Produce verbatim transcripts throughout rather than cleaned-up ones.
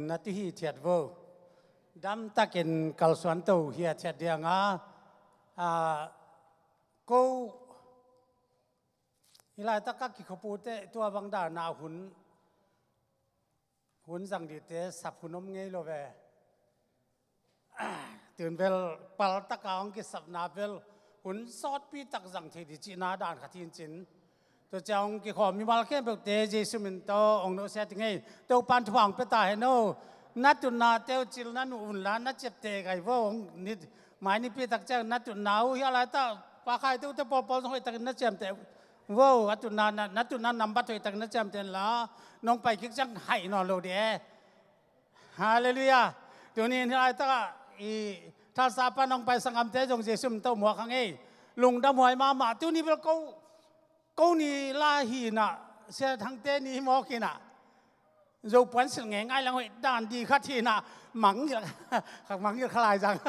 Na tu hi thiat vo. Damtakin kalsuan to hi a thiat dianga, a, ko i laitak a kikhopute tua bang dana hun, hun zang dite sap hun om ngei lo ve. Tun bel paltaka hong kisapna bel hun sawtpi tak zang thei di cihna dan khat hi in cin. Tua ciang hong kikhawm mimal khempeuhte Jesu min tawh hong nusia ti ngei. Topan thupha hong pia ta hen aw. Na tutna teuh cil na nuh unla na ciapteh gai vo hong ni. Mai nipi tak ciang na tutna uh hi a laitak pakhaite uhte pawlpawl zong hoihtakin na ciamteh vo. A tutna, na, na tutna nambat hoihtakin na ciamteh inla nong pai kik ciang haih nawn lo di e. Halleluiah. Tuni in hi laitakah i thalsa pan hong pai sanggamte zong Jesu min tawh muak hang ei. Lungdam huai mahmah. Tuni bel ko, ko ni la hinah, Sia Thangte ni mawk hinah. Zo puan silh ngeingai lang hoih dan di khat hinah. Mangngilh, mangngilh kha lai zang.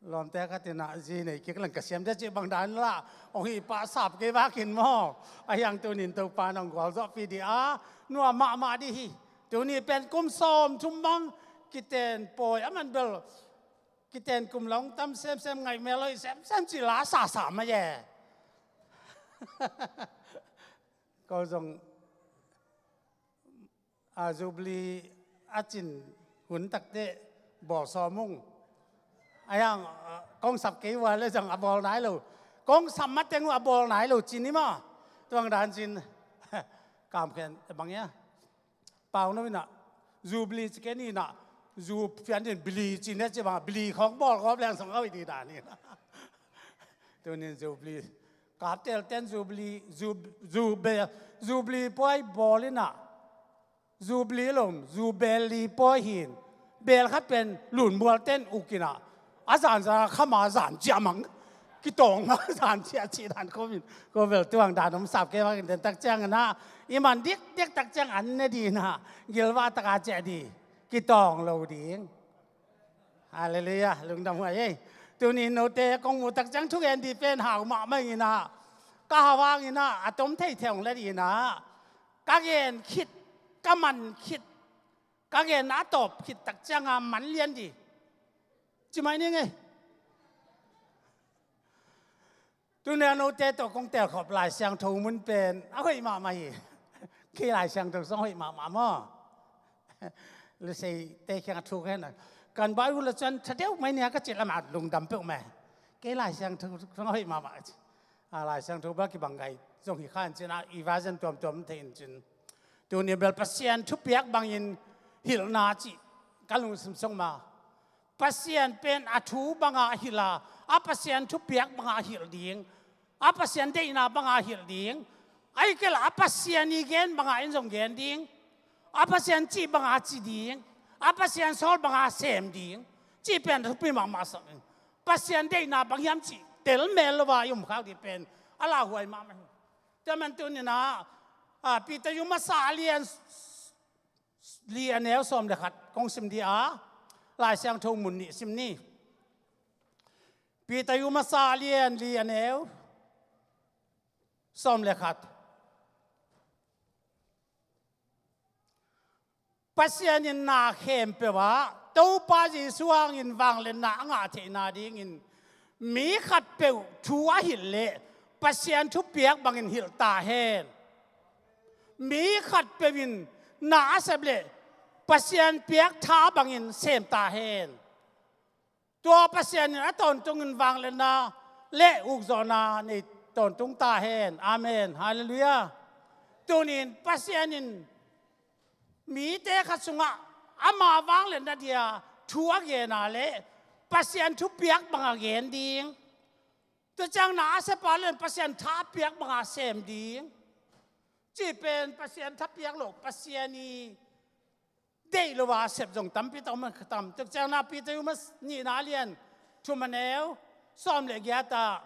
Lawmte khat inah zi nei kik leng ka siamte cih bang dan la hong hi pah sap kei vakin maw? A hiang tunin Topa nong gualzawhpih dih a nuam mahmah dih hi. Tuni pen kum sawm thum bang kiten pawi a man bel kiten kum long tam semsem ngaih mel hoih semsem cih la sasa mai e. Ko zong a, Jubilee a cin hun takteh bawl sawm ung. A hiang, a, kong sap kei ua le zong a bawl nai lo. Kong sap mateng uh a bawl nai lo cin i maw? Tuang dan cin. Kamkhen bang ia? Pau no inah Jubilee ci kei ni inah zu pian din bili cin ne ci bang bili khawng bawl gawp leng song a hoih di dan inah. Tunin Jubilee. Kaptel ten Jubilee, Jub-, Jube-, Jubilee puai bawl inah. Jubilee lom, Jubilee pawi hin. Bel khat pen lunmual ten uk inah. A zan zan a khama zan ciamang. Kitawng a zan cia ci dan ko min. Ko bel tuang dan om sap kei bangin den tak ciang inah. I man dik dik tak ciang an ne di inah. Gilva taka cia di. Kitawng lo ding. Halleluiah, lungdam huai ei. Tuni note kong mu tak ciang thugen di pen hau mahmah inah. Ka hau ang inah, a tom thei thei ong le di inah. Ka gen khit, ka man khit, ka gen a tawp khit tak cianga man lian di. Ci mai ni ngei. Tuni a note tawh kong telkhop Lai Siangtho mun pen a hoih mahmah hi. Kei Lai Siangtho song hoih mahmah maw? Luseite khiang a thuk hen a. Kan bai uh la cuan tha deuh mai nia ka cih lamah lungdam peuh meh. Kei Lai Siangtho song hoih mahmah. A Lai Siangtho ba kibang gai zong hi kha in cin a i version tuamtuam thei in cin. Tuni bel Pasian thupiak bangin hilhna cih ka lungsim song ma. Pasian pen a thu banga hilh a, a Pasian thupiak banga hilh ding, a Pasian deihna banga hilh ding, a i kela a Pasian i gen banga in zong gen ding, a Pasian cih banga ci ding, a Pasian sawl banga sem ding, cih pen thupi mahmah sak in. Pasian deihna bang hiam cih tel mel lo va i um khak dih pen a lauhuai mahmah hi. Tua man tuninah, a, Peter yu masa a lian li a neu sawm le khat kong sim dih a, Lai Siangtho mun nih sim ni. Peter yu masa a lian li a neu sawm le khat. Pasian in na khempeuh ah Topa Jesu hangin vangliatna a ngah theihna dingin mi khatpeuh thu a hilh leh Pasian thupiak bangin hilh ta hen. Mi khatpeuh in na a sep leh Pasian piak tha bangin sem ta hen. Tua Pasian in a tawntungin vangliatna le ukzawhna nei tawntung ta hen. Amen. Halleluiah. Tunin Pasian in mite khat sungah ama vangliatna dia thu a gena le Pasian thupiak banga gen ding. Tua ciang na a sepa le Pasian thapiak banga sem ding. Cih pen Pasian thapiak lo, Pasian i deih lo a sep zong tampi tak om a tam. Tua ciang na Peter yu mas nihna lian thum a neu sawm le giat ah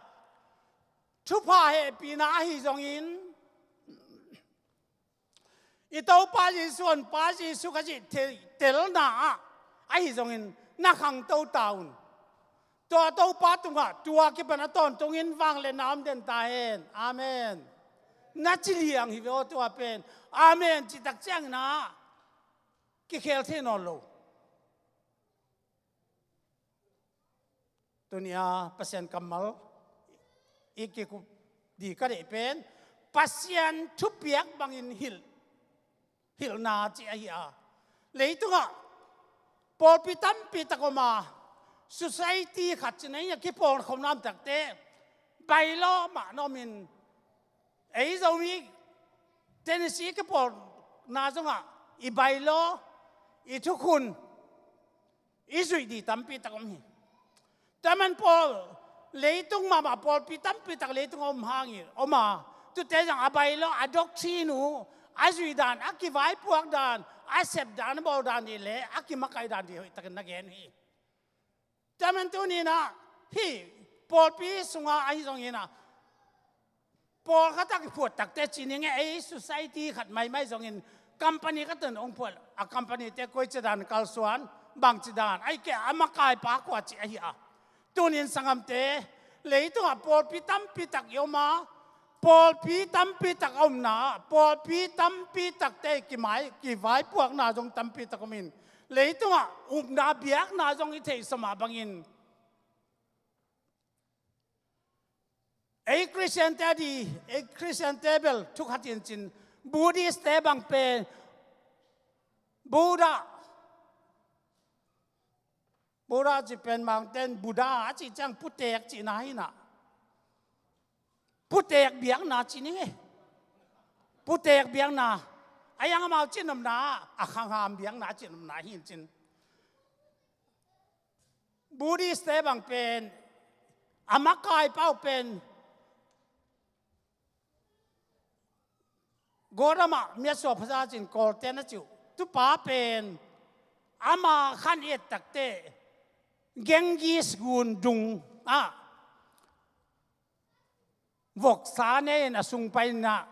thupha hehpihna ahi zongin i Topa Jesu, Honpa Jesu ka cih thei telna ah ahi zongin na khangto ta un. Tua Topa tungah tua kipan a tawntungin vangliatna om den ta hen. Amen. Na ci liang hi ve aw, tua pen. Amen cih tak ciangin ah kikhel thei nawn lo. Tuni-a Pasian kammal i kikup ding ka deih pen Pasian thupiak bangin hilh, hilhna cih ahi a. Leitungah pawlpi tampi tak om a, society khat ci-in a kipawlkhopna om takte, bylaw mah na om in, ei Zomi Tennessee kipawlna zongah i bylaw, i thukhun i zuih ding tampi tak om hi. Tua man pawl, leitung mahmah pawlpi tampi tak leitung a om hangin, om a, tuate zong a bylaw, a doctrine uh, a zuih dan, a kivaipuak dan, a sep dan, a bawl dan ding le a kimakaih dan ding hoihtakin na gen hi. Tua man tuni-in ah hih pawlpi sungah ahi zongin ah, pawlkhat a kiphuat takte ci ning e, ei society khat maimai zongin company khat in hong phuat, a company-te koici dan kalsuan, bangci dan, ahih kei leh a makaipa kua cih ahi a. Tuni-in sanggamte, leitungah pawlpi tampi tak i om a, pawlpi tampi tak a omna, pawlpi tampi takte kimai, kivaipuakna zong tampi tak om in, leitungah upna biakna zong i theihsa mah bangin, ei Khristiante a di, ei Khristiante bel thu khat hi in cin, Buddhist-te bang pen, Buddha, Buddha cih pen Mangte'n Buddha a cih ciang putek cihna hi in ah, putek biakna ci ning e. Putek biakna. A hiang amau cihnopna, a khangham biakna cihnopna hi in cin. Buddhist-te bang pen, a makaipa uh pen, Gautama, miatsuak phaza cin Kawlte'n a ci uh. Tupa pen, ama khan i et takte, Ganges gun dung ah voksa ne in a sung pai in ah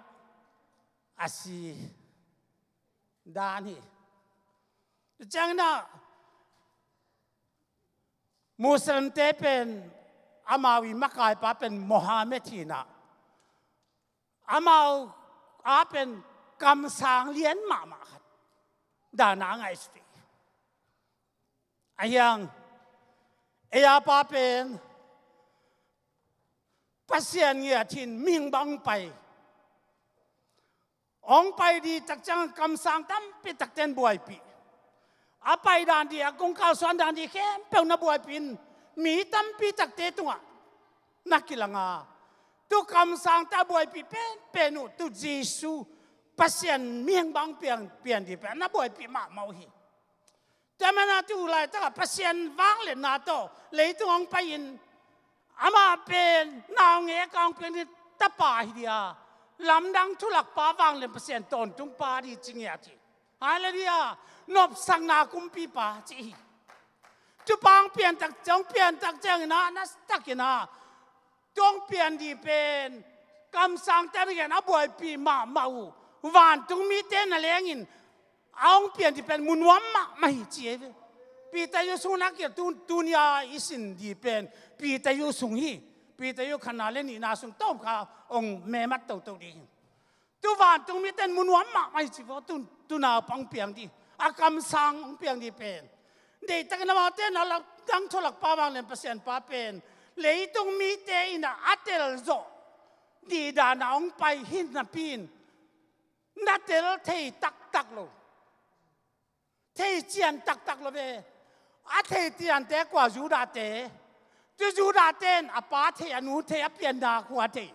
a si dan hi. Tua ciangin ah Muslim-te pen, amau i makaipa pen Mohammed hi in ah, amau a pen kamsang lian mahmah khat dan a ngaihsut hi. A hiang, ei a pa pen Pasian ngiat hi in, mihing bang pai. Hong pai ding tak ciang kamsang tampi takte'n buaipih. A pai dan ding, a kong kalsuan dan ding khempeuh na buaipih in, mi tampi takte tungah na kilang a. Tu kamsangte a buaipih penpen uh, tu Jesu, Pasian mihing bang piang, pian ding pen na buaipih mahmah uh hi. Tua manin ah tu laitakah Pasian vangliatna tawh leitung hong pai-in, amah pen naungek a hong piang ding tapa hi ding a, lamdang thulakpa, vanglian Pasian tawntungpa ding ci ngiat hi. Halleluiah. Nopsakna kumpipa ci hi. Tupa hong piantak, hong piantak ciangin ah, na takin ah, tu hong pian ding pen kamsangte a gen a buaipih mahmah uh, vantung mite na lengin, a hong pian ding pen mu nuam mahmah hi ci hi ve. Peter Yu Sung na kiat tu, tuni-a i sin ding pen Peter Yu Sung hi. Peter Yu khatna le nihna sung tawm kha hong memat toto ding hi. Tu vantung mite'n mu nuam mahmah hi ci vo, tu, tu naupang piang ding, a kamsang hong piang ding pen. Deihtakin amaute na lamdang thulakpa, vanglian Pasian pa pen leitung mite in ah a tel zawh ding dan a hong pai hi napi-in, na tel thei taktak lo. Thei cian taktak lo ve. A thei ciante kua? Judahte. Tu Judahte in a pa thei, a nu thei, a pianna khua thei,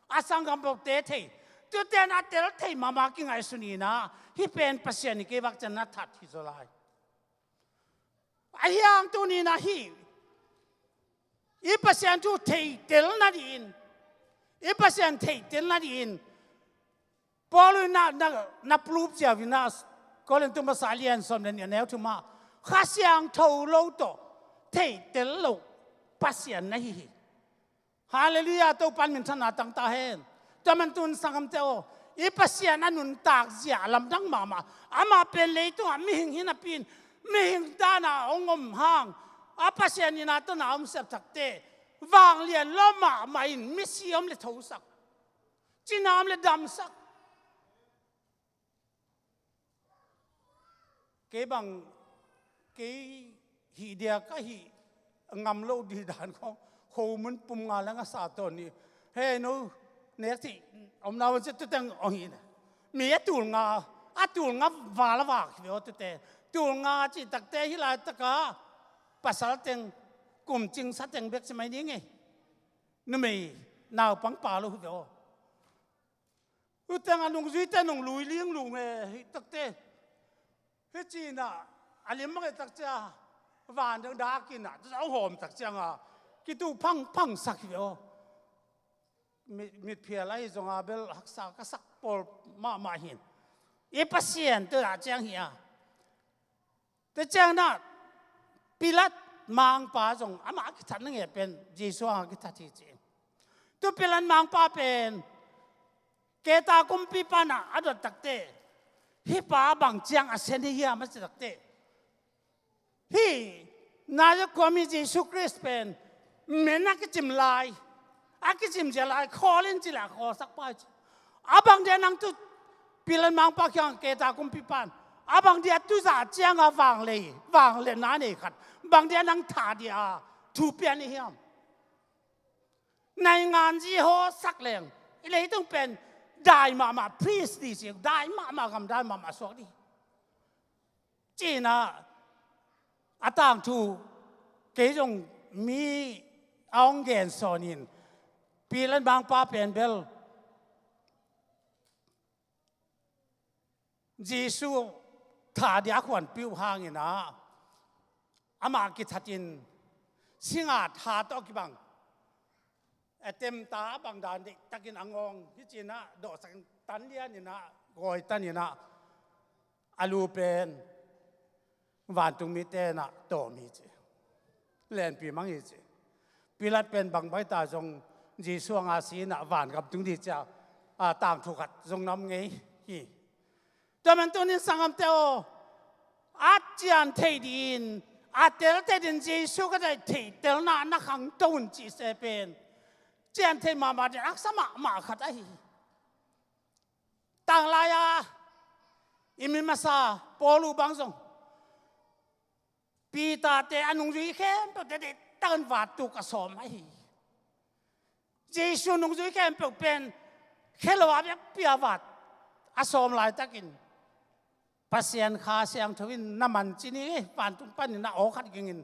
a sanggam bawkte thei. Tute'n a tel thei mahmah kingaihsun in ah, hih pen Pasian hi kei vak ciang na that hi zaw lai. A hiang tuni-in ah hih i Pasian thu theihtel nadingin, i Pasian theihtel nadingin, Paul in na, na, na prove ziau in ah, Korin tu masa lian sawm le nih, a neu thum ah, Kha Siangtho lo tawh theihtel loh Pasian na hi hi. Halleluiah, Topa'n minthanna tang ta hen. Tua man tun sanggamte aw, i Pasian a nuntak zia a lamdang mahmah. Amah pen leitungah mihing hi napi-in, mihing dan a hong om hang, a Pasian in ah tawh na om siap takte, vanglian lua mahmah in misi om le thosak. Cinam le damsak. Kei bang, kei hih dia ka hih ngam lo dih dan khong, khomun pum nga le nga sa tawn ni. Hei no, nek cih omna wan cih tuteng ong hih na. Mi a tul nga, a tul nga val a vak hi ve aw tute. Tul nga cih takte hih lai taka pasal teng, kum cing sa teng bek ci mai ni ngei. Numei naupang pa lo hi ve aw. Uteng a nungzuite nung lui ling lung e, hih takte. Hih ci-in ah, a lim mang e tak cia, van dang dak in ah, tua hawm tak ciang a, kitu phang phang sak hi ve aw. Mit, mitphial ahi zong a bel haksa ka sak pawl mahmah hin. I Pasian tua ciang hi a. Tua ciang na, Pilat mangpa zong amah a kithat na nge pen, Jesu a kithat hi ci. Tua Pilat mangpa pen, Keta kumpipa na a dot takte, hih pa bang ciang a sen hi hiam a ci takte. Hih Nazareth khuami Jesu Khrist pen, men a kicim lai, a kicim zia lai, khawl in ci le a khawlsak pa hi ci. A bang dia nang tu Pilat mangpa kiang Keta kumpipa in, a bang dia tu zah ciang a vanglei, vangliatna nei khat, bang dia nang tha dia thu pian hi hiam. Naingan zi haw sak leng, i leitung pen dai mahmah priest di si, dai mahmah gam, dai mahmah suak di. Ci-in ah, a tangthu, kei zong mi a hong gen sawn in, Pilat mangpa pen bel, Jesu tha dia a khuanpih uh hangin ah, amah kithatin, singat ha tawh kibang, a temta a bang dan deihtakin a ngawng, hih ci-in ah, dawhsakin tan lianin ah, gawi tanin ah, a lu pen, vantung mite in ah tawm hi ci. Lenpi mang hi ci. Pilat pen bangbang ta zong Jesu a nga si in ah vangam tung di cia, a, tangthu khat zong na om ngei hi. Tua man tunin sanggamte aw, a cian theih dingin, a tel theih dingin Jesu ka daih theih telna na khangto un cih se pen, cian theih mahmah dingin haksa mahmah khat ahi hi. Tanglai-a i mi masa Paul uh bang zong, Peter-te a nungzui khempeuhte deihtakin vat tuk a sawm ahi hi. Jesu nungzui khempeuh pen khe lo a biakpi-a vat a sawm laitakin, Pasian Kha Siangtho in na man ci ni, vantung panin a aw khat gingin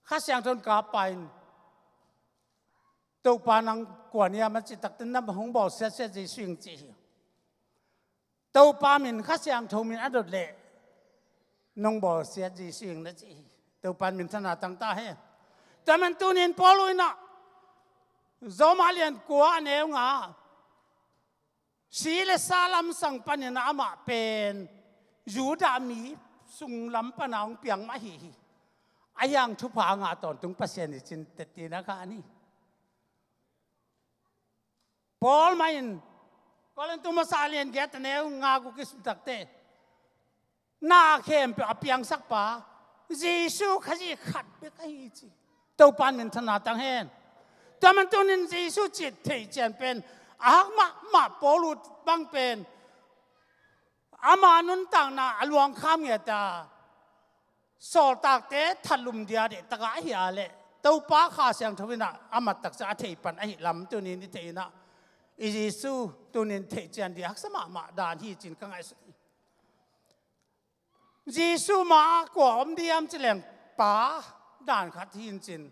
Kha Siangtho in kap pa in, Topa nang kua hiam a cih takte, na hong bawlsiatsia Jesu ing ci hi. Topa min, Kha Siangtho min a dot leh nong bawlsiat Jesu ing na ci hi. Topa in minthanna tang ta hen. Tua man tunin Paul uh in ah, Roma lian kua a neu nga, si le sa lamsang panin amah pen Judah mi sunglam pana hong piang mah hi hi. A hiang thupha a ngah tawntung Pasian hi cin teh tina kha a ni. Paul mah in Korintu masa lian giat a neu nga guk i sim takte, na khempeuh a piangsak pa Jesu Khazih khat bek ahi ci. Topa in minthanna tang hen. Tua man tunin Jesu cih theih cian pen a hak mahmah Paul uh bang pen ama nuntakna a luangkham ngiat a, sawltakte thatlum dia deihtak a ahi a leh Topa Kha Siangtho in ah a mattak ciang a thei pan ahi lam tunin i theih in ah, i Jesu tunin theih cian dia haksa mahmah dan hi cin ka ngaihsut hi. Jesu ma-ah kua om diam ci leng pa dan khat hi in cin.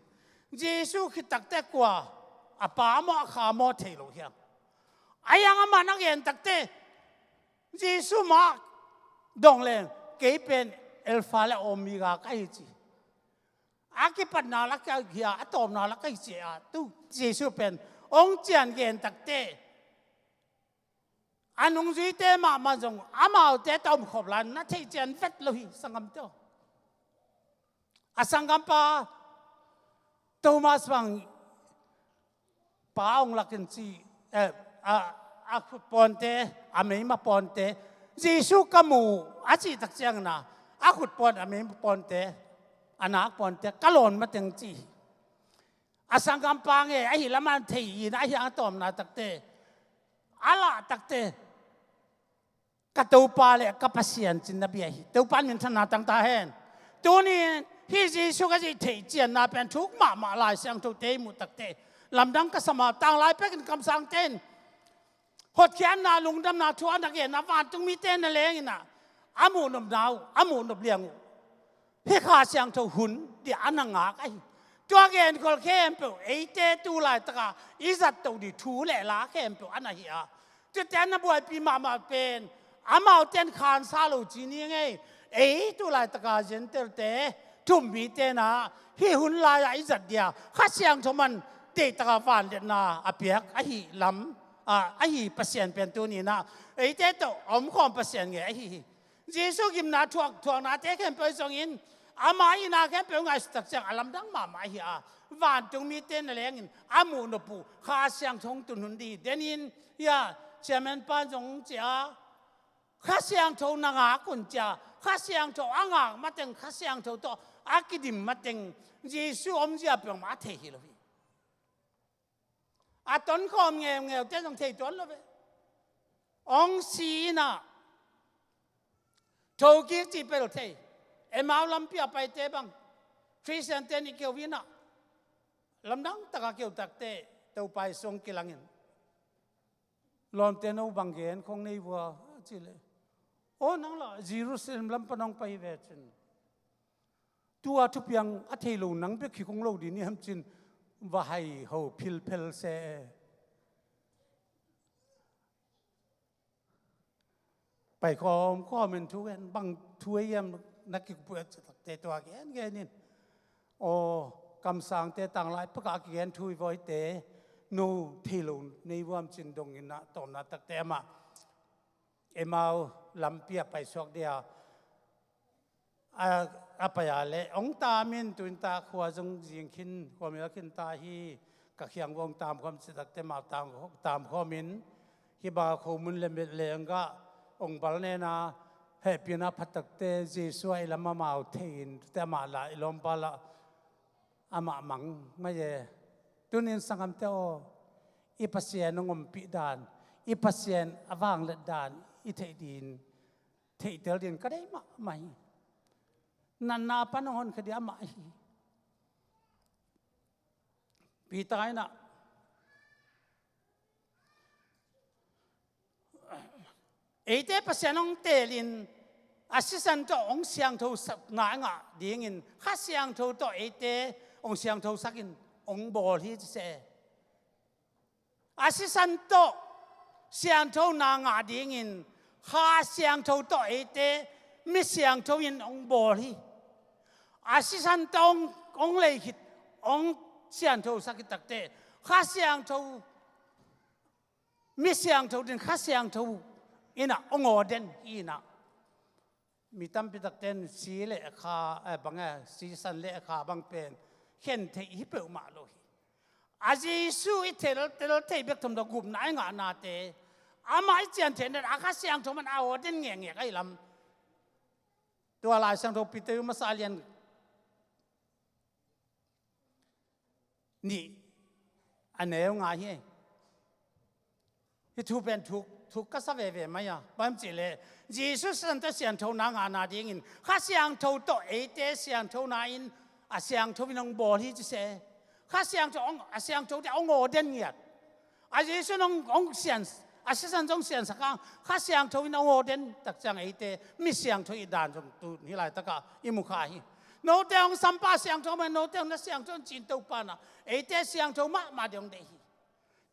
Jesu khit takte kua, a pa maw a kha maw thei lo hiam. A hiang amah na gen takte, Jesu ma-ah dong leng, kei pen Alpha le Omega ka hi ci. A kipatna lak ka hi a, a tawpna lak ka hi ci a, tu Jesu pen hong cian gen takte, a nungzuite mahmah zong amaute tawh omkhop lai na theih cian vet lo hi, sanggamte aw. A sanggampa Thomas bang pa hong lakin ci, eh, a, a khut pawnte, a meima pawnte, Jesu ka mu a cih tak ciangin a, a khut pawn, a meima pawnte, a nak pawnte ka lawn mateng ci hi. A sanggampa nge ahi lam a thei in a hiang a tawpna takte, a lah takte, ka Topa le ka Pasian cin na bia hi. Topa in minthanna tang ta hen. Tuni hih Jesu ka cih theih cianna pen thuk mahmah Lai Siangthote i muh takte lamdang ka sa mah. Tanglai pekin kamsangte in hotkhiatna, lungdamna thu a na gen a, vantung mite na leng in ah, a muhnopna uh, a muhnop liang uh, hih Kha Siangtho hun ding a na ngak ahi. Tua genkhol khempeuh eite tu laitaka i zat toh ding thu le la khempeuh a na hi a, tuate a na buaipi mahmah pen, amaute in khansa lo ci ni ngei. Ei tu laitaka Gentile-te, thuumite in ah hih hun lai-ah i zat ding a Kha Siangtho man deihtaka vangliatna a piak ahi lam, a, ahi Pasian pen tuni in ah eite tawh a omkhawm Pasian ngei ahi hi. Jesu gimna thuak, thuaknate khempeuh zongin ama hihna khempeuh ngaihsut tak ciang a lamdang mahmah ahi a, vantung mite na leng in a muhnop uh Kha Siangtho hong tun hun ding hi. Denin, ya, chairman pa in zong ci a, Kha Siangtho na ngak un ci a, Kha Siangtho a ngak mateng, Kha Siangtho tawh a kidim mateng Jesu omzia peuhmah a thei hi lo hi. A tonkhawm ngeungeute zong thei tuan lo ve. Hong si in ah, thokik cih bel thei. Emau lampi a paite bang, Khristiante in i keu in ah, lamdang taka keu takte, Topa i sung kilangin, "Lawmte, no bang gen khong nei vua?" a cih leh, "Aw, nang lah Jerusalem lam pan hong pai hi ve cin, tua thupiang a thei lo nang bek hi khong lo ding hiam?" cin va hai ho philphel se e. Pai khawm khawm in thu gen, "Bang thu ei hiam na kiphuak?" a cih takte tua gen gen in, "Aw, kamsangte tanglai pek a kigen thu hi vua, eite no thei lo nei vua?" cin dong in ah, tawpna takte amah Emau lampi a paisuak ding a, a, a pai a leh hong tam in, tu in ta khua zong zing khin, khuamial khin ta hi, ka kiang vua hong tam khawm cih takte amah tam, tam khawm in, hih bang a khomun le met leng gah hong bal nen a, hehpihna pha takte Jesu a i lam amau thei in, tuate amah lah i lawmpa lah amah mang mai e. Tunin sanggamte aw, i Pasian hong ompih dan, i Pasian a vangliat dan i theih ding, theihtel ding ka deih mahmah hi. Natna pan hong honkhia ding amah hi. Peter in ah, eite Pasian hong teelin a sisan tawh hong siangthosakna ngah dingin Kha Siangtho tawh eite hong siangthosakin hong bawl hi ci se. A sisan tawh siangthona ngah dingin Kha Siangtho tawh eite mi siangtho in hong bawl hi. A sisan tawh hong, hong lei khit, hong siangthosak khit takte Kha Siangtho, mi siangtho ding Kha Siangtho in ah hong aw den hi in ah. Mi tampi takte in si le kha, eh, bang, eh, sisan le kha bang pen khen theih hi peuhmah lo hi. A Jesu i tel, tel thei bek tham lo, gupna i ngahnate, amah i cian theihna a Kha Siangtho man a aw den ngekngek ahi lam. Tua Lai Siangtho Peter masa lian nih a neu nga hi. Hih thu pen thuk, thuk ka sa veve mai a, bang hiam cih leh Jesu sisan tawh siangthona ngahna dingin Kha Siangtho tawh eite siangthona in a siangtho in hong bawl hi ci se. Kha Siangtho hong, a siangthote hong aw den ngiat. A Jesu in hong, hong sian, a sisan zong siansak hang, Kha Siangtho in hong aw den tak ciang eite mi siangtho i dan zong tu hih laitakah i mu kha hi. Note hong sampah siangtho mah, note hong na siangtho in ci-in Topa in ah eite siangtho mahmah ding hong deih hi.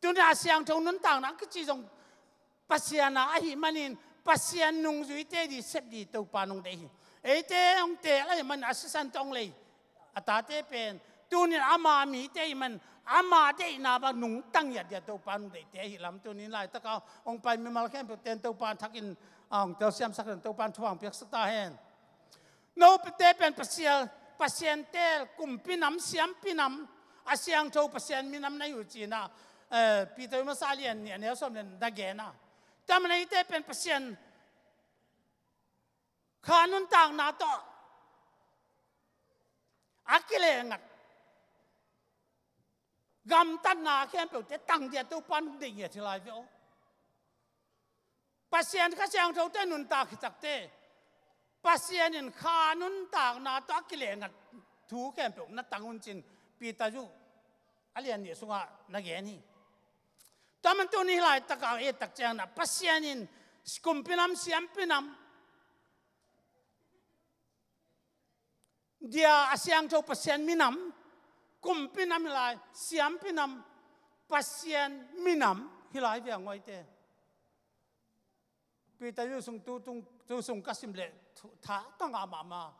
Tuni a siangtho nuntakna a kici zong Pasian a ahih manin Pasian nungzuite ding sep ding Topa in hong deih hi. Eite hong teel ahih manin a sisan tawh hong lei a tate pen tunin ama mite ahih manin ama deihna bang nungta ngiat ding a Topa in hong deihte ahih lam tunin laitakah hong pai mimal khempeuhte in Topa in thakin a hong telsiamsak in Topa in thupha hong piaksak ta hen. Note pen Pasian, Pasian teel, kumpi nam, siampi nam, a siangtho Pasian minam na hi uh ci-in ah, eh, Peter masa lian nih a neu sawm lian na gen a. Tua manin eite pen Pasian kha nuntakna tawh a kilengat gamtatna khempeuhte tang ding a Topa in hong deih ngiat hi lai ve aw. Pasian Kha Siangthote nuntak hi takte, Pasian in Kha nuntakna tawh a kilengat thu khempeuh na tang un ci-in Peter zuh a lian nih sungah na gen hi. Tua man tuni hih laitakah i et tak ciangin ah Pasian in kumpi nam siampi nam, dia a siangtho Pasian minam, kumpi nam hi lai, siampi nam, Pasian minam hi lai ve a ngawite. Peter zuh sung tu tung, tu sung ka sim leh thu, tha ka ngah mahmah.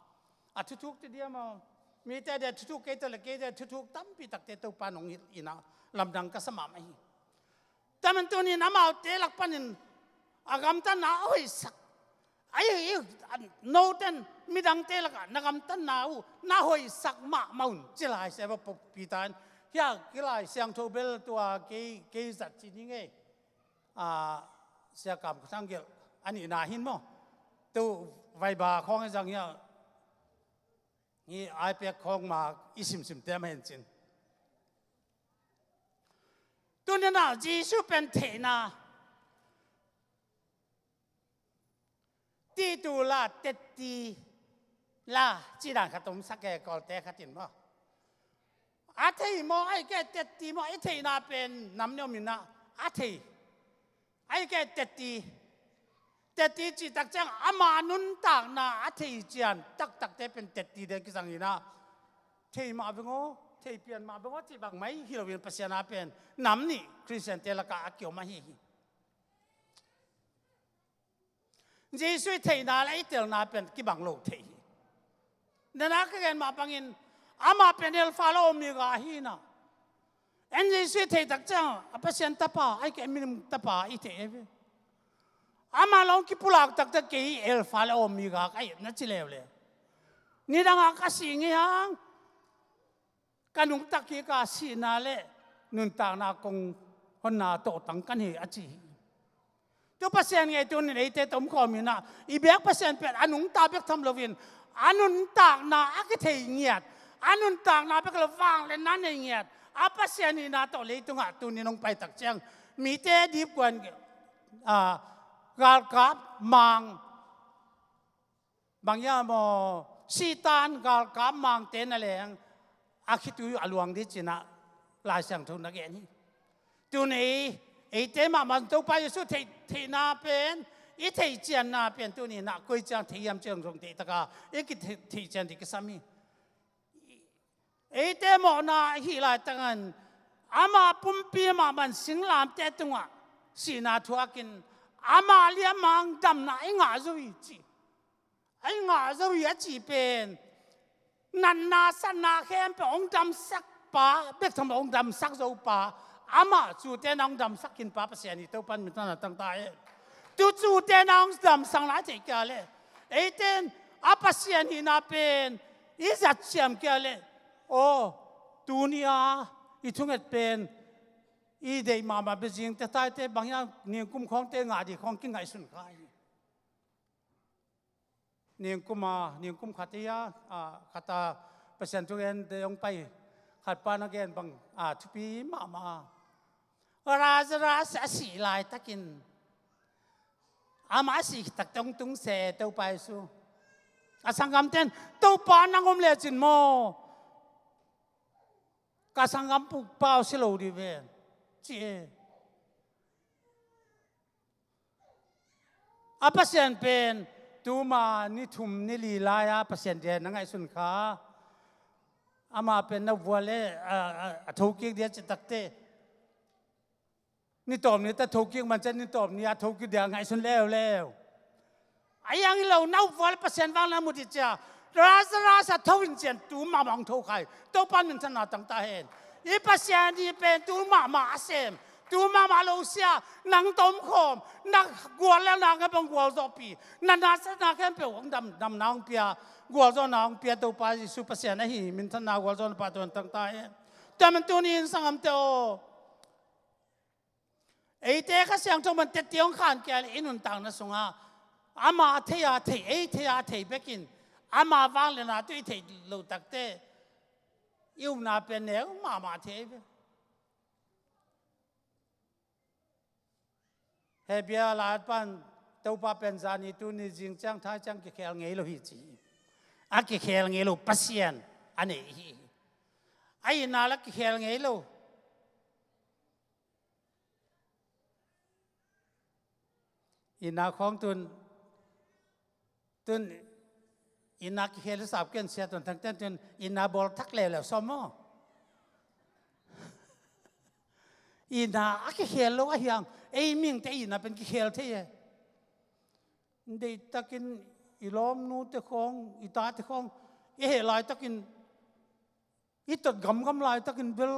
A thuthuk te diam a, mite dia thuthuk kei ta leh kei dia thuthuk tampi takte Topa nong hilh in ah lamdang ka sa mahmah hi. Tua man tuni-in amaute lak panin a gamtatna a hoihsak, a hi, hi, a, note in midangte lakah na gamtatna uh na hoihsak mahmah un ci lai sia va pop Peter in. Hia, hih Lai Siangtho bel tua kei, kei zat ci ning ei. A, Sia Kam Kha Thang gelh a nihna hi maw. Tu Viber khawng i zang hia, hih iPad khawng mah i simsim teem hen cin. Tuni-in ah Jesuh pen theihna, ti tu la, tetti la, ci dan khat om sak e, Kawlte khat in maw. A thei maw, ahih kei leh tetti maw, i theihna pen nam nih om in ah, a thei. Ahih kei leh tetti. Tetti cih tak ciang ama nuntakna a thei cian taktakte pen tetti ding kizang in ah, thei mah veng aw, thei pian mah veng aw cih bang mai hi loin Pasian a pen nam nih Khristiante lakah a kiom ahi hi. Jesuh i theihna le i telna pen kibang lo thei hi. Nana ka gen mah bangin amah pen Alpha le Omega ahi in ah. En Jesuh i theih tak ciang a Pasian Tapa, ahih kei leh minam tapa i thei e ve. Amah lawng kipulak taktak kei hi, Alpha le Omega ka hi na ci leuleu. Nidangah ka sih ngei hang, ka nungta kik a, sihna le nuntakna kong honna tawhtang ka hi a ci hi. Tu Pasian ngei tuni-in eite tomkhawm in ah i biak Pasian pen a nungta bek tham loin a nuntakna a kithei ngiat, a nuntakna bek lo vangliatna nei ngiat a Pasian hihna tawh leitungah tuni-in hong pai tak ciang mite dipkuan, a, galkap mang, bang hiam aw, Satan galkap mangte na leng a khitui uh a luang ding ci-in ah Lai Siangtho na gen hi. Tuni eite mahmah Topa Jesuh theih, theihna pen, i theih cianna pen tuni-in ah koi ciang thei hiam cih zong theih tak a i kithei, theih cian ding kisam hi. Eite mawhna ahih laitakin amah pumpi mahmah in singlamteh tungah sihna thuakin amah liamang damna i ngah zo hi ci. A i ngah zo hi a cih pen natna satna khempeuh hong damsak pa bek tham lo, hong damsak zo pa, amah cute na hong damsak khin pa Pasian hi. Topa in minthanna tang ta hen. Tu cute na hong damsak lai thei kei leh eite in a Pasian hihna pen i zat siam kei leh, aw, tuni-a i thunget pen i deih mahmah bia zingte taite bang hiam, ningkum khawngte ngah ding khawng kingaihsun kha hi. Ningkum a, ningkum khat hi a, a, khat a Pasian thugente hong pai khat pa na gen bang a thupi mahmah a, Lazarus a sih laitakin amah a sih takte hong tung se Topa Jesuh. A sanggamte in, Topa nang om lecin maw ka sanggam pau si lo ding ven, ci e. A Pasian pen tuma ni thum ni li lai-a Pasian dia na ngaihsun kha. Amah pen na vual e, a, a, a thokik dia cih takte ni tawp ni ta thokik man ciat ni tawp ni a thokik dia ngaihsun leuleu. A hiang hi lo, na vual Pasian vang na mu dih cia. Lazarus a tho in cian tu mahmah hong tho kha hi. Topa in minthanna tang ta hen. I Pasian hi pen tu mahmah a sem, tu mahmah lo sia, nang tomkhawm, na gual le na nge bang gualzawhpih, na nasatna khempeuh hong dam, damna hong pia, gualzawhna hong pia Topa Jesuh Pasian ahi. Minthanna gualzawhna pahtawi tang ta hen. Tua man tuni-in sanggamte aw, eite Kha Siangtho man tette hong khan kei leh i nuntakna sungah ama thei a thei, ei thei a thei bekin ama vangliatna tawh i theih loh takte i upna pen neu mahmah thei ve. Hebru lai-at pan Topa pen zani tuni zing ciang thai ciang kikhel ngei lo hi ci hi. A kikhel ngei lo Pasian a nei hi. A itna la kikhel ngei lo. Itna khawng tun, tun itna kikhel sap ken sia tun thang ten tun itna bawl thak leuleu sawm maw? Itna a kikhel lo a hiang, ei mihingte itna pen kikhel thei e. Deihtakin i lawmnute khawng, i tate khawng i heh laitakin, i tot gamgam laitakin bel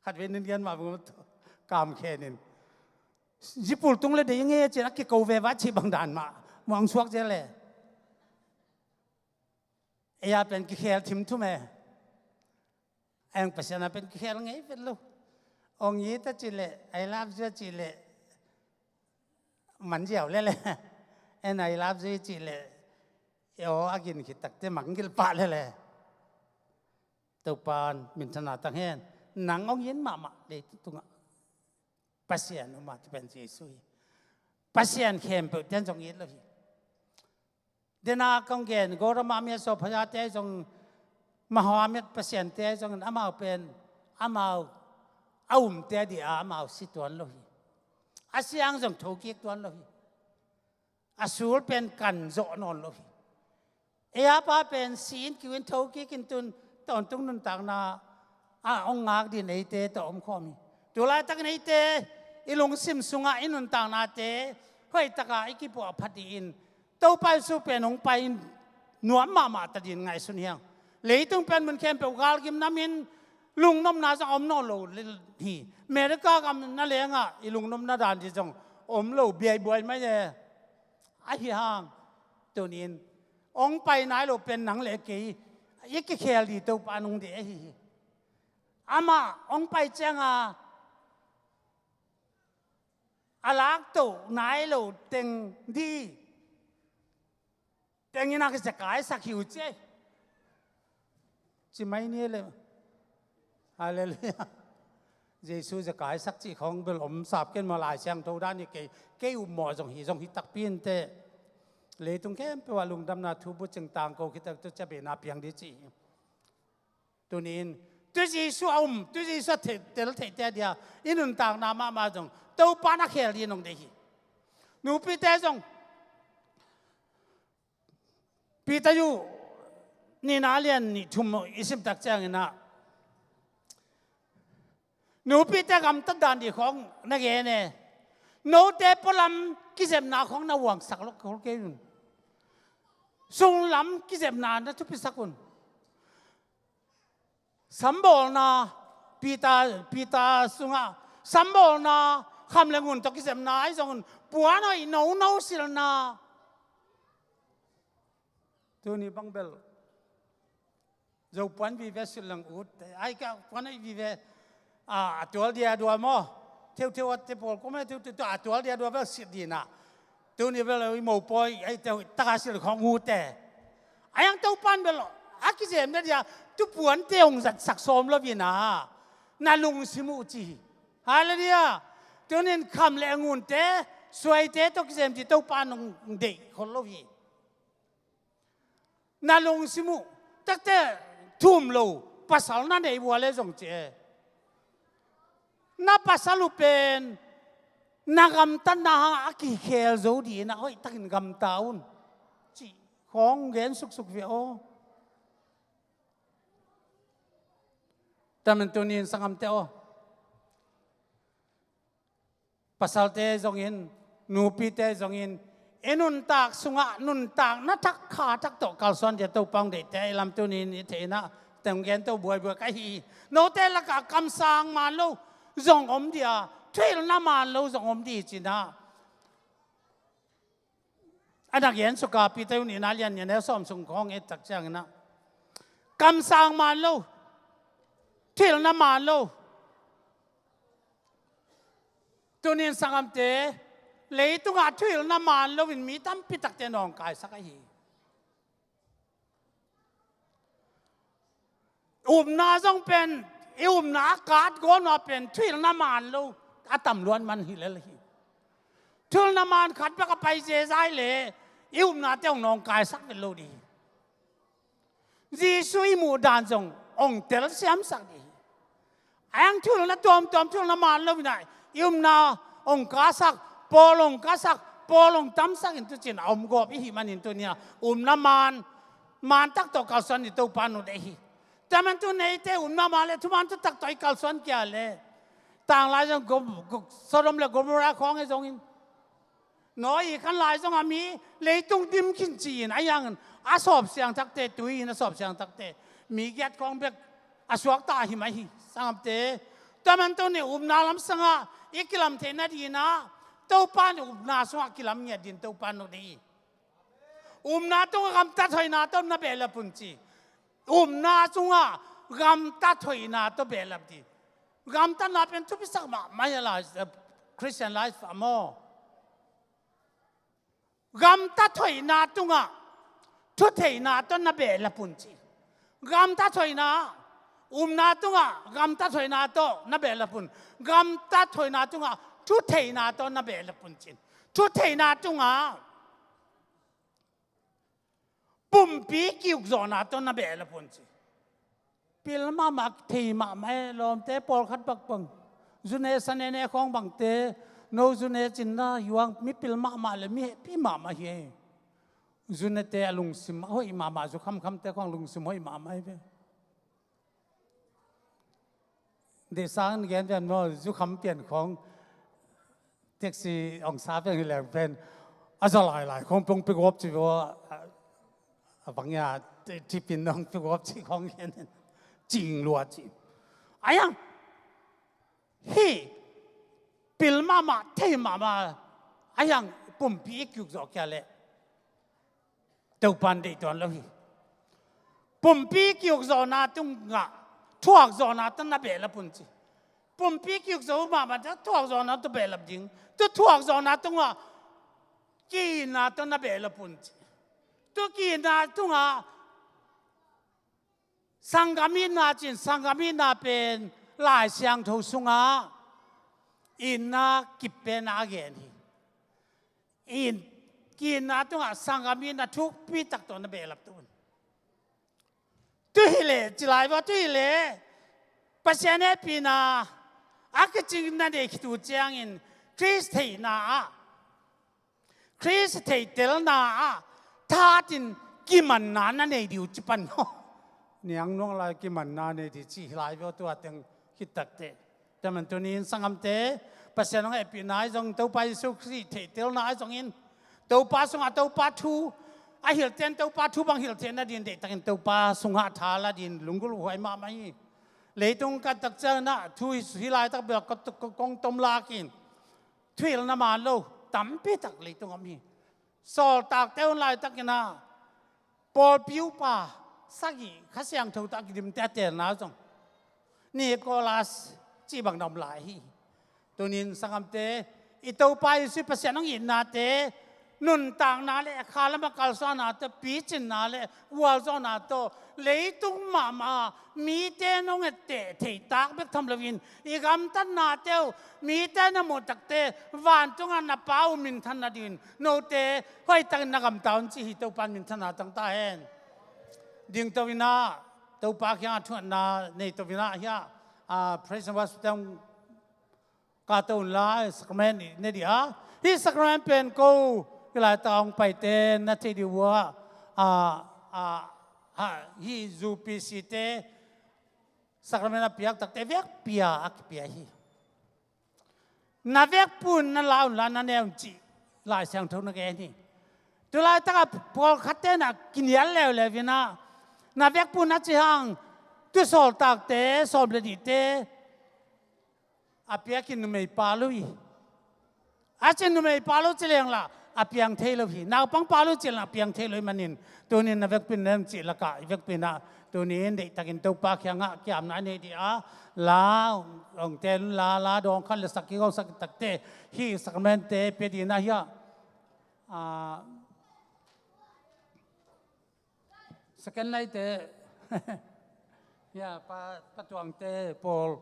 khat vei nin gen mah bang kam khenin zipul tung le dei nge cin a kiko ve va ci bang dan mah muang suak zel le. Ei a pen kikhel thimthum e. Eng Pasian a pen kikhel ngei vet lo. Ong it a ci le, I love you a ci le, man ziau le le. En I love you ci le, aw a gin khit takte mangngilh pah le le. Topan minthana tang hen. Nang ong it mahmah leitungah Pasian um a, tu pen Jesu hi. Pasian khempeuh ten zong it lo hi. Dena kong gen, Gora Mahmia Sophia te zong, Mahomet Pasian te zong, amau pen, amau a umte dih a, amau si tuan lo hi. A siang zong thokik tuan lo hi. A sul pen kan zawh nawn lo hi. Ei a pa pen si in kiu in thokik in tun tawntung nuntakna a ong ngak din eite tawh om khawm hi. Tulaitakin eite i lungsim sungah i nuntaknate hoihtaka i kipuah phat dih in Topa Jesu pen hong pai in nuam mahmah ta din ngaihsun hiang. Leitung pen mun khempeuh galgim namin lungnopna zong om nawn lo hi. America gam na lengah i lungnopna dan dih zong om lo biaibuai mai e. Ahi hang tunin ong pai nai lo pen nang le kei i kikhel dih Topa nung dih ahi hi. Amah ong pai cianga a laktoh nai lo teng dih tengin a kizekaisak hi uh ci. Ci mai ni le. Halleluiah. Jesu zekaisak cih khawng bel om sap ken maw, Lai Siangtho dan hi kei, kei upmawh zong hi, zong hi takpi inteh. Leitung khempeuh ah lungdamna thu bucing tangko khit tak tu ciabena piang dih ci hi. Tunin, tu Jesu a um, tu Jesu a thei, tel theihte a dia i nuntakna mahmah zong Topa na khel dih nong deih hi. Nupite zong Peter yu nihna lian nih thum i simtak ciangin ah nupite gamtat dan dih khawng na gen e. Note pualam kizepna khawng na uangsak lo khol kei un. Sunglam kizepna na thupisak un. Sambawlna, Peter, Peter sungah sambawlna, kham le ngun tawh kizepna ahi zongin puan hoih nono silna. Tuni bang bel Zo puan vive silh leng ut. Ai ka puan hoih vive, a, a tual dia dua maw? Theutheu a te pawl kua mah theutheu a tual dia dua bel silh dina. Tuni bel i mopawi ai te taka silh khawng ut e. Ai ang Topan bel a kizem dia dia tu puante hong zatsak sawm lo vina. Na lungsim uh ci hi. Halleluiah. Tunin kham le ngunte, suaite tawh kizem ci Topan hong deih khol lo hi. Na lungsim uh takte thum lo pasal na nei vua le zong ci e. Na pasal uh pen na gamtatna hang a kikhel zo dih na hoihtakin gamta un. Cih khawng gen suksuk ve aw. Tamin tunin sangamte aw. Pasalte zongin, nupite zongin, i nuntak sungah nuntakna thak kha thak tawh kalsuan dia Topa hong deihte i lam tunin i theihna teng gen to buaibuai ka hi. Note lakah kamsang man lo zong om dia, thuhilhna man lo zong om di cina. A na gen suka Peter yu nihna lian nia neu sawm sung khawng et tak ciangin ah kamsang man lo, thuhilhna man lo. Tunin sangamte, leitungah thuhilhna man loin mi tampi takte nawngkaisak ahi. Upna zong pen, i upna a katgawn mah pen thuhilhna man lo. a tam luat man hi lel hi. Thulna man khat bek a pai zezai le i upnate hong nawngkaisak vet lo dih hi. Jesu i muh dan zong hong telsiamsak dih hi. A hang thulna tuamtuam, thulna man lo inah i upna hong kasak, pawl hong kasak, pawl hong tamsak in tucin a om gawp i hih manin tuni-a upna man, man tak tawh kalsuan i Topa nut ei hi. Tua man tu neite upna man le thuman thutak tawh i kalsuan kia le tanglai zong Gom-, Go-, Sodom le Gomorrah khawng ei zongin Noah i khan lai zong a mi leitung dim khin ci-in a yang a sawp siangthakte, tui in a sawp siangthakte mi giat khawng bek a suakta hi mai hi. Sangamte, tua man tu ni upna lam sangah i kilam theihna dinah Topa ni upna sungah kilam ngiat din Topa nut dih hi. Upna tungah gamtat hoihna tawh na behlap un ci. Upna tungah gamtat hoihna tawh behlap dih. Gamtatna pen thupisak mahmah hi a, life, eh, Christian life ah maw. Gamtat hoihna tungah thutheihna tawh na behlap un ci. Gamtat hoihna, upna tungah gamtat hoihna tawh na behlap un. Gamtat hoihna tungah thutheihna tawh na behlap un ci. Thutheihna tungah pumpi kiukzawhna tawh na behlap un ci. Pil mahmah, thei mahmah e, lawmte pawlkhat bakbang. Zune sanene khawng bangte, no zune cinna yuang mi pil mahmah le mi hehpih mahmah hi e. Zunete a lungsim a hoih mahmah, zu khamkhamte khawng lungsim hoih mahmah hi ve. Deihsang gen pen maw, zu kham pian khawng, taxi ong sa pen hi leng pen a za lailai khawng pong pick up ci vo, a, a bang ya, tipin ong pick up ci khawng gen, cing lua ci. A yang, hih pil mahmah, thei mahmah, a yang pumpi i kiukzawh kia leh Topan deih tuan lo hi. Pumpi kiukzawhna tungah thuakzawhna tawh na behlap un ci. Pumpi kiukzawh mahmah tawh thuakzawhna tawh behlap ding. Tu thuakzawhna tungah ki-itna tawh na behlap un ci. Tu ki-itna tungah sanggam itna cin, sanggam itna pen Lai Siangtho sungah itna kip pen a gen hi. In, ki-itna tungah sanggam itna thupi tak tawh na behlap tu un. Tu hileh, ci lai vo, tu hileh Pasian hehpihna a kicing na nei khit uh ciangin Khrist theihna ah, Khrist theihtelna ah thatin kimanna na nei dih uh ci pan. Niang nuang lai kimanna nei dih ci hi lai vo, tua teng khit takteh. Tua man tuni-in sanggamte, Pasian hong hehpihna ahi zong, Topa Jesu Khrist theihtelna ahi zongin, Topa sungah Topa thu a hilhte in Topa thu bang hilh theihna dingin deihtakin Topa sungah tha la dingin lunggulh huai mahmah hi. Leitung ka tak ciangin ah thu hi, hi laitak bel ka, ka, kong tom lakin thuhilhna man lo tampi tak leitung om hi. Sawltakte hun laitakin ah pawlpi upa sagih Kha Siangtho tawh a kidimte a teelna zong Nicholas cih bang na om lai hi. Tunin sanggamte, i Topa Jesu Pasian hong itnate, nuntakna le kha lamah kalsuanna tawh, picinna le gualzawhna tawh, leitung mahmah mite nong etteh theihtak bek tham loin, i gamtatnate uh mite na muh takteh vantungah na Pa uh minthan nadingin note hoihtakin na gamta un ci hi. Topan minthanna tang ta hen. Dingto in ah, Topa kiangah thuatna neito in ah, hiah, ah, praise and worship teng kahto unla, sacrament i ne dih a. Hih sacrament pen ko, hih laitak hong paite na theih dih uh ah, ah, ah, ha, hih U P C te sacrament a piak takte vekpi-a a kipia hi. Na vekpi-in na la unla na ne un cih Lai Siangtho na gen hi. Tu laitakah pawlkhatte na kinial leuleu in ah, na vekpi-in a ci hang, tu sawltakte sawm le nihte a piakin numei pa lo hi. A cin numei pa lo ci leng lah a piang thei lo hi. Naupang pa lo ci leng a piang thei lo hi manin, tunin na vekpi-in na ne un cih lakah i vekpi-in ah tunin deihtakin Topa kiangah kiamna nei dih a, la hong teel unla, la dawng khat le sak kik, hong sak takteh hih sacramentte pia dih in ah, hiah, ah, second line te, hiah, Pa, Pa Tuangte pawl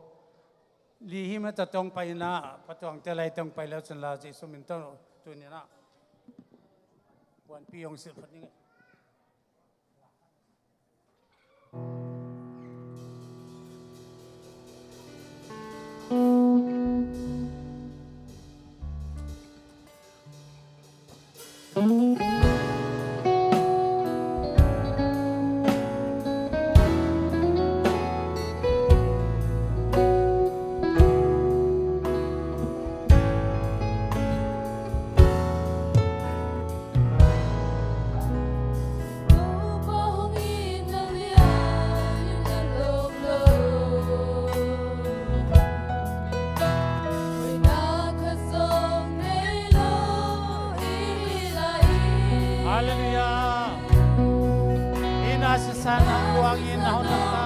Lihim a tawh tong pai inah, patuangte lai tong pai leu cun la Jesu min tawh tuni inah puanpi hong silh phot ning. Halleluiah. Inn a sisan a kuang in a hong lamta.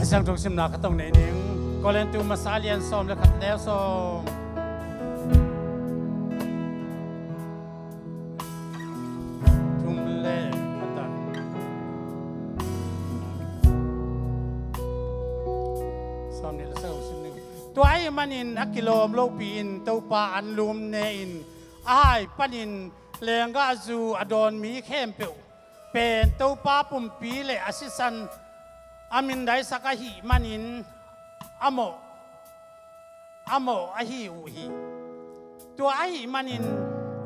A siangtho simna ka tong nei ning. Korintu masa lian sawm le khat neu sawm thum le khat ah. Sawm nih le saguk sim ning. Tua ahih manin a kilawm lopi in Topa anlum ne-in a hai panin lenggahzu a dawn mi khempeuh pen Topa pumpi le a sisan a mindaisak ahih manin a mawh, a mawh ahi uh hi. Tua ahih manin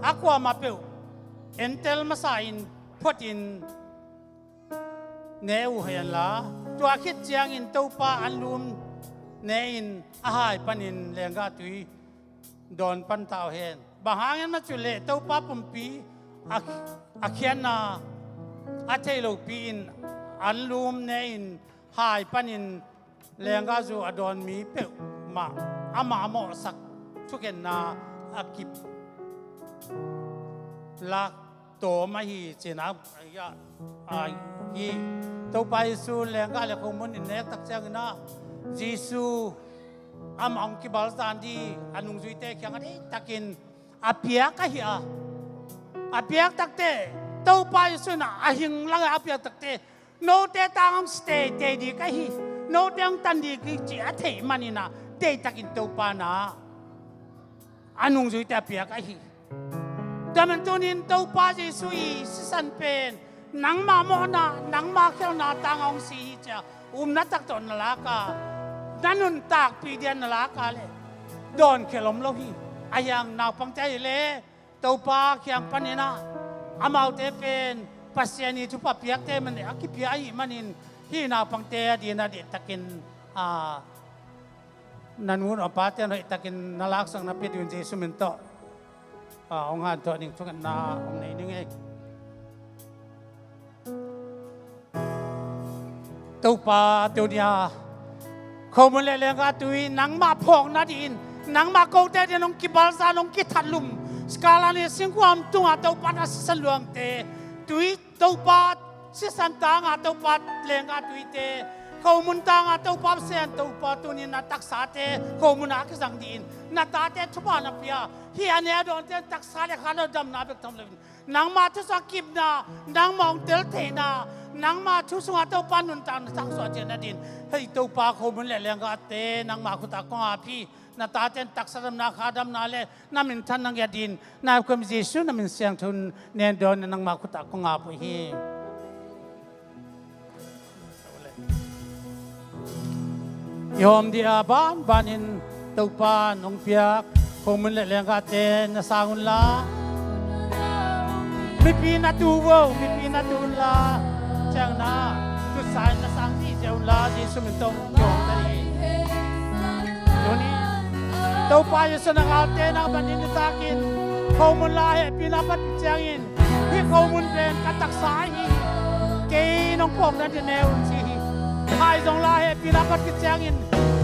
a kuamah peuh entel masa-in photin ne uh hen la, tua khit ciangin Topa anlum ne-in a hai panin lenggah tui dawn pan ta uh hen. Bang hangin mah cih leh Topa pumpi a, a khiatna a thei lopi in anlum ne-in hai panin lenggahzu a dawn mi peuhmah amah a mawhsak thukhenna a kip lak tawm ahi cihna ahi. Topa Jesu lenggah le khomun in nek tak ciangin ah Jesu amah hong kibalzan dih a nungzuite kiangah deihtakin a piak ahi a, a piak takte Topa Jesu in a hing langah a piak takte note tang hong si teitei ding ka hi, note hong tan ding ka hi cih a theih manin ah deihtakin Topa na a nungzuite a piak ahi. Tua man tunin Topa Jesu i sisan pen nangmah mawhna, nangmah khialhna tang hong si hi cia umna tak tawh na lak a, na nuntakpih dia na lak a le dawnkhia lom lo hi. A hiang naupangte ahih leh Topa kiang panin ah amaute pen Pasian i thupha piakte man a kipia ahih manin hih naupangte a dingin a deihtakin, a, na nu na pate hoihtakin na laksak na pia dingin Jesu min tawh, a, hong hanthawn ning, thungetna hong nei ning ei. Topa, tuni a khomun le lenggah tui nangmah phawk nadingin, nangmah kote dingin hong kibalzan, hong kithatlum, Skarlani singkuang tungah Topa na sisan luangte, tui Topa sisan tangah Topa lenggah tuite, khomun tangah Topa Pasian, Topa tunin na taksate khomun ah a kizang dingin na tate thupha na pia, hih a ne a dawnte taksa le khan lo damna bek tham loin nangmah thu sungah kipna, nangmah hong tel theihna, nangmah thu sungah Topa nuntakna tangsuah cian nadin, hei Topa khomun le lenggahte nangmah khutah kong ap hi. Na tate in taksa damna, kha damna le na minthan na ngiat din, na Khuami Jesu na min siangtho in nen dawn nangmah khutah kong ap uh hi. I hawm dih a banbanin Topa in hong piak khomun le lenggahte na sang unla, mipi na tu vo, mipi na tu unla, ciangna tutsa in na sang dih cia unla, Jesu min tawh i hawm ta hi. Tuni Topa Jesu na galte na ka pan in nitakin khomun la hehpihna a pat ciangin, hih khomun pen ka taksa ahi hi. Kei nong phawkna ding ne un ci hi. Hai zong la hehpihna a pat ciangin,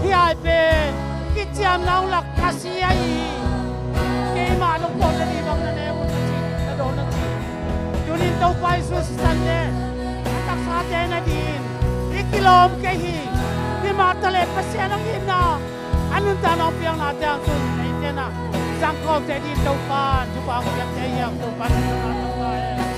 hih hai pen kiciamna hong lak ka si ahi hi. Keimah nong phawkna ding bang na ne un na ci, na dawn na ci. Tunin Topa Jesu sisan le a taksate na dingin i kilawm kei hi. Himah taleh Pasian hong itna a nuntakna hong piaknate hang tun eite na zangkhawmte ding Topa thupha hong piakte hi hang. Topa nuntakna hong piakte hi.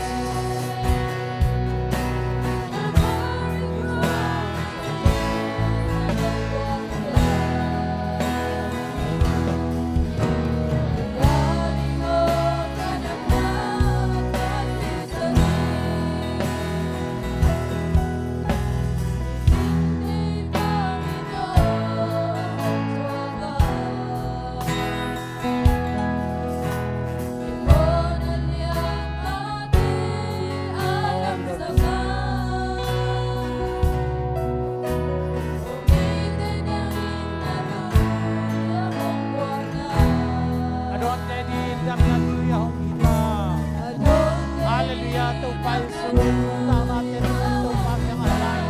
A dawnte ding dam na tui a hong hi ta. Halleluiah, Topa Jesu, nuntakna te Topa kiang a lai.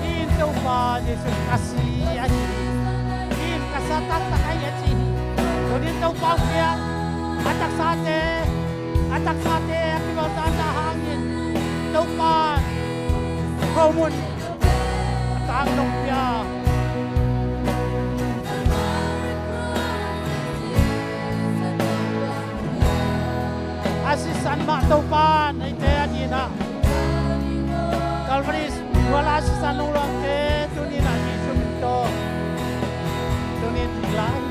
Hih in Topa Jesu ka si ahi hi. Hih in ka sa taktak ahi a ci hi. Tunin Topa kiang a taksate, a taksate a kimalsat na hangin Topa khomun a tang dong pia. A sisan mah Topa neite a dingin ah Calvary kuala sisan lungluangte tunin ah Jesu min tawh, tunin lai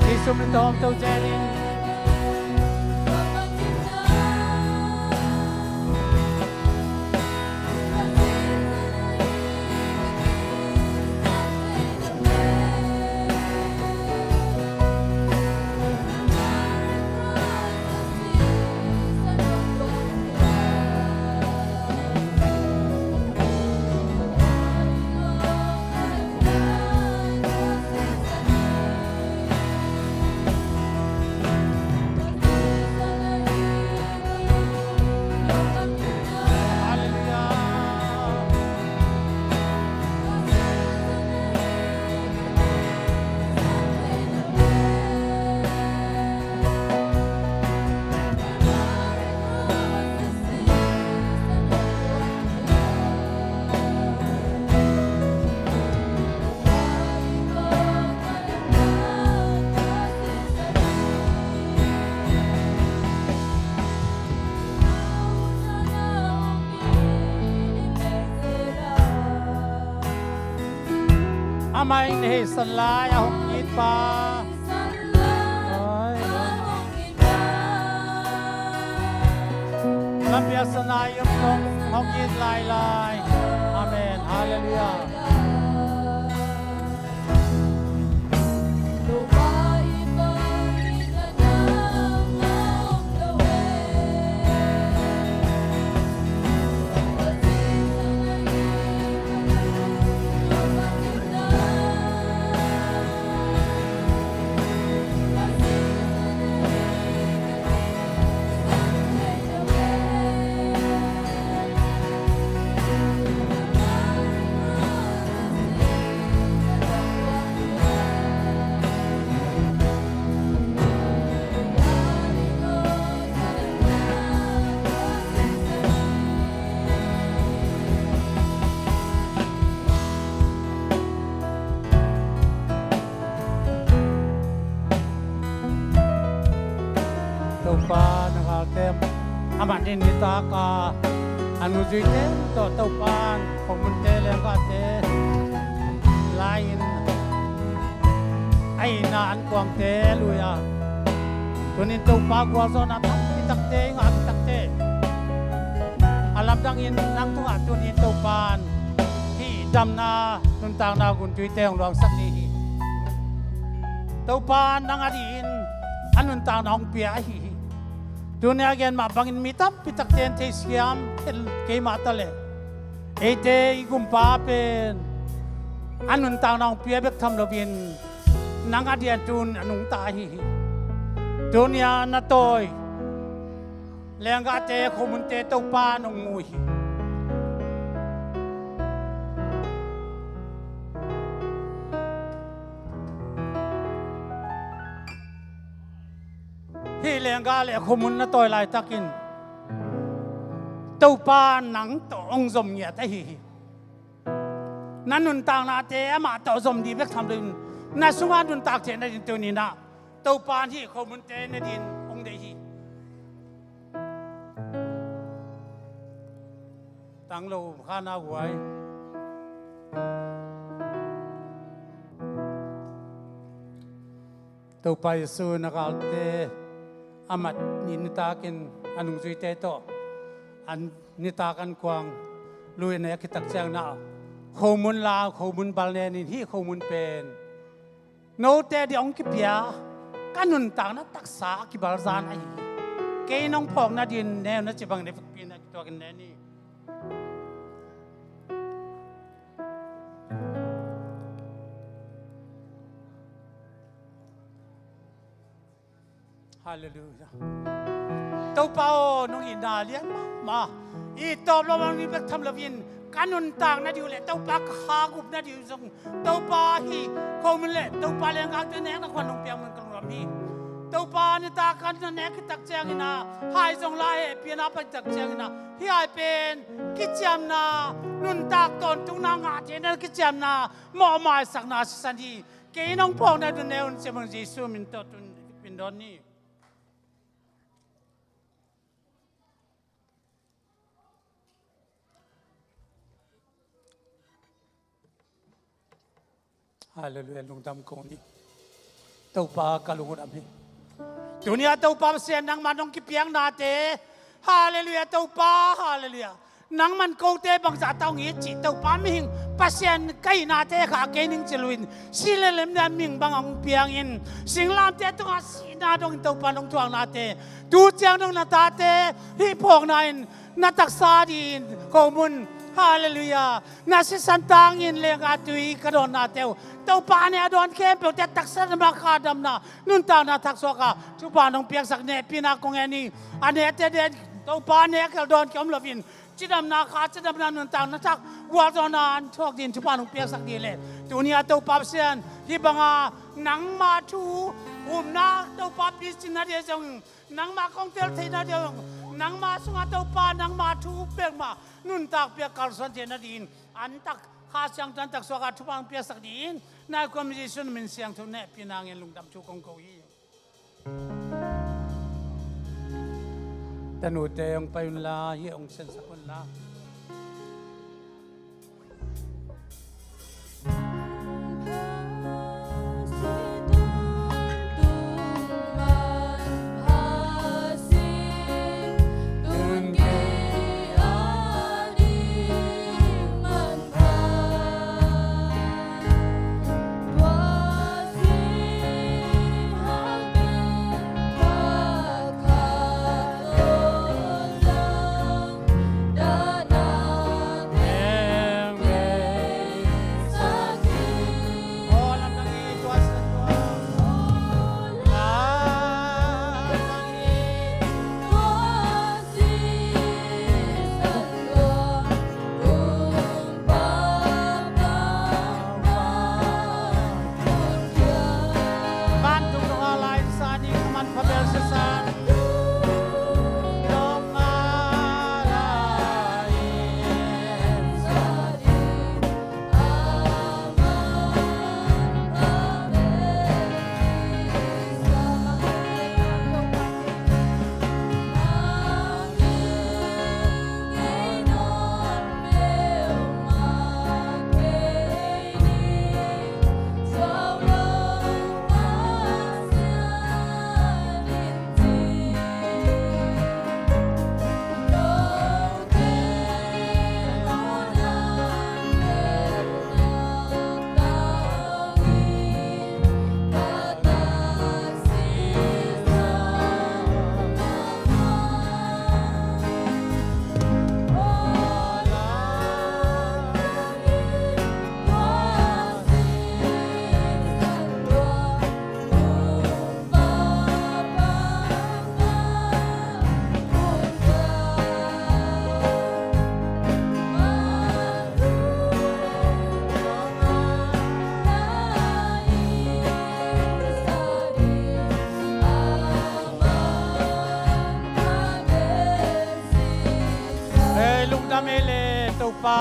Jesu min tawh om to zel in. Amah in hei san lai a hong it pa. Lampi a sana i om zong hong it lailai. Amen. Halleluiah. Topa na galte, amah in nitak a a nungzuite tawh Topa in khomunte lenggahte lai-in a itna ankuangte lui a, tunin Topa gualzawhna tampi takte i ngah takte a lamdangin nang tungah tunin Topa in hih damna nuntakna guntuite hong luangsak ni hi. Topa nang a dingin a nuntakna hong pia ahi hi. Tuni a gen mah bangin mi tampi takte in theisiam kei mah taleh eite i gumpa pen a nuntakna hong pia bek tham loin nang a diantun a nungta ahi hi. Tuni-a na tawi lenggahte, khomunte Topa nong mu hi. Hih lenggah le khomun na tawi laitakin Topa nang tawh hong zom ngiat ahi hi. Na nuntaknate amah tawh zom ding bek tham loin na sungah nuntak theih nadin tuni-in ah Topa in hih khomunte ne dingin hong deih hi. Tanglo kha na huai. Topa Jesu in a galte a mat ni nitakin a nungzuite tawh an nitak an kuang lui-in a nek khit tak ciangin ah khomun la, khomun bal ne in, hih khomun pen note ading hong kipia ka nuntakna taksa a kibalzan ahi hi. Kei nong phawk nadin ne un a ci bangin a vekpi-in a kituakin ne ni. Halleluiah. Topa aw, nong itna lian mahmah. I tawp lo bang ni bek tham loin ka nuntak nading uh le Topa ka kha gup nading uh zong Topa hih khomun le Topa lenggahte nekna khuan nong piak man ka lungdam hi. Topa nitak an na nek khit tak ciangin ah hai zong la, hehpihna pai tak ciangin ah hih hai pen kiciamna, nuntak tawntungna ngah theihna kiciamna, mawhmaisakna sisan hi. Kei nong phawk nadin ne un ci bangin Jesu min tawh tun pindon ni. Halleluiah, lungdam ko ni. Topa ka lungdam hi. Tuni-a Topa Pasian nangmah nong kipiaknate, halleluiah Topa, halleluiah. Nangman kote bangzah tawh hong it cih Topa mihing Pasian ka hihnate kha kei ning ci loin si le lemna mihing bang hong piangin singlamteh tungah sihna dongin Topa nong thuaknate tu ciang dong na tate hih phawkna in na taksa dingin khomun, halleluiah, na sisan tangin lenggah tui ka dawnnate uh Topa a nek a dawn khempeuhte taksa damna, kha damna, nuntakna thaksuak a thupha nong piaksak, nehpihna kong ngen hi. A nekte den Topa a nek khel dawn kia om loin cidamna, kha cidamna, nuntakna thak gualzawhna an thuak dingin thupha nong piaksak ding leh tuni-a Topa Pasian hih banga nangma thu umna Topa picin nading zong nangma kong tel theih nading, nangma sungah Topa nangma thu pekmah nuntak piak kalsuan theih nadingin an tak Kha Siangtho an taksuak a thupha hong piaksak dingin nai khuam Jesu min siangtho nehpihna ngen lungdam thu kong ko hi. Tanute hong pai unla, hih hong sensak unla.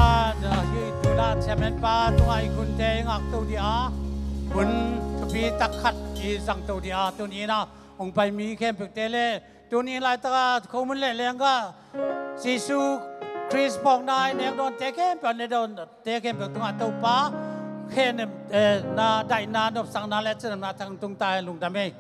Hi tuna siamen pa tungah i hunte i ngakto dih a, hun thupi tak khat i zangto dih a, tuni in a hong pai mi khempeuhte le tuni laitaka khomun le lenggah Jesu Khrist phawkna i nek dawnte khempeuh, ne dawnte khempeuh tungah Topa khen, eh, na daihna, nopsakna le cidamna thang tung ta hen. Lungdam ei.